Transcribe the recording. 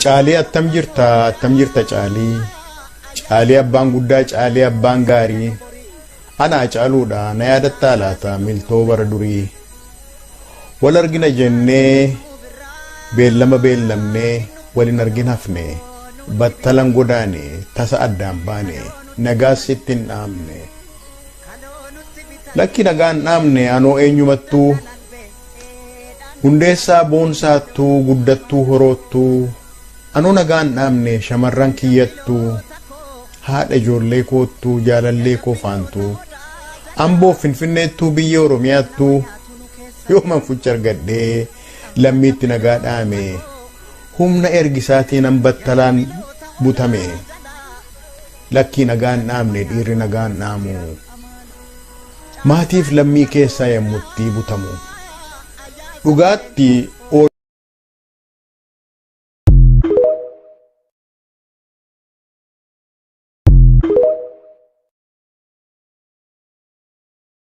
Caalii attam jirta, attam jirta Caalii? Caalii abbaan guddaa, Caalii abbaan gaarii. Ana Hacaaluudha, na yaadattaa laata miltoo bara durii? Wal argina jennee beellama beellamnee wal hin argin hafne. Battalan godaane, tasa addaan baane, nagaas sitti hin dhaamne. Lakki nagaa hin dhaamne anoo eenyumattuu. Hundeessaa Boonsaattuu, Guddattuu Horoottuu, anoo nagaa hin dhaamne shamarran kiyyattuu, haadha ijoollee koottuu, jaalallee koo faantuu, Amboof Finfinneettuu, biyya Oromiyaattuu, yooman fucha argadhee lammiitti nagaa dhaame, humna ergisaatiin an battalaan butame. Lakkii nagaa hin dhaamne, dhiirri nagaa hin dhaamu. Maatiif lammii keessaa yommutti butamu. Dhugaatti